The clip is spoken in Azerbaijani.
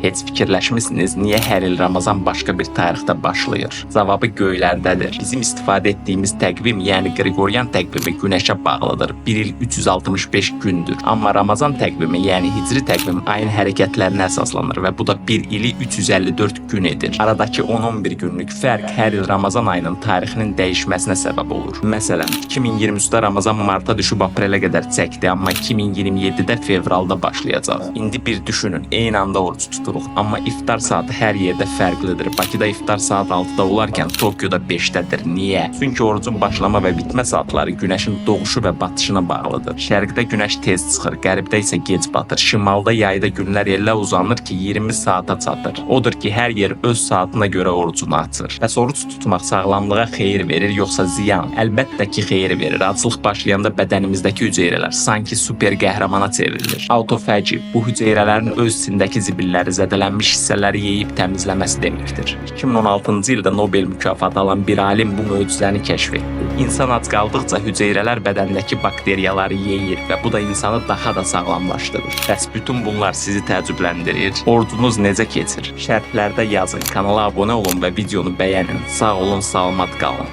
Heç fikirləşmisiniz niyə hər il Ramazan başqa bir tarixdə başlayır? Cavabı göylərdədir. Bizim istifadə etdiyimiz təqvim, yəni Qriqoryan təqvimi günəşə bağlıdır. Bir il 365 gündür. Amma Ramazan təqvimi, yəni Hicri təqvim ayın hərəkətlərinə əsaslanır və bu da bir ili 354 gün edir. Aradakı 10-11 günlük fərq hər il Ramazan ayının tarixinin dəyişməsinə səbəb olur. Məsələn, 2023-də Ramazan marta düşüb aprelə qədər çəkdi, amma 2027-də fevralda başlayacaq. İndi bir düşünün, eyni anda oruc tuturuq, amma iftar saatı hər yerdə fərqlidir. Bakıda iftar saat 6-da olarkən Tokioda 5-dədir. Niyə? Çünki orucun başlama və bitmə saatları günəşin doğuşu və batışına bağlıdır. Şərqdə günəş tez çıxır, qərbdə isə gec batır. Şimalda yayda günlər elə uzanır ki, 20 saata çatır. Odur ki, hər yer öz saatına görə orucunu açır. Bəs oruc tutmaq sağlamlığa xeyir verir yoxsa ziyan? Əlbəttə ki, xeyir verir. Aclıq başlayanda bədənimizdəki hüceyrələr sanki super qəhrəmana çevrilir. Autofagi bu hüceyrələrin öz içindəki zibilləri, zədələnmiş hissələri yeyib təmizləməsi deməkdir. 2016-cı ildə Nobel mükafatı alan bir alim bu möcüzəni kəşf etdi. İnsan ac qaldıqca hüceyrələr bədəndəki bakteriyaları yeyir və bu da insanı daha da sağlamlaşdırır. Bəs bütün bunlar sizi təəccübləndirir? Orucunuz necə keçir? Şərhlərdə yazın, kanala abunə olun və videonu bəyənin. Sağ olun, salamat qalın.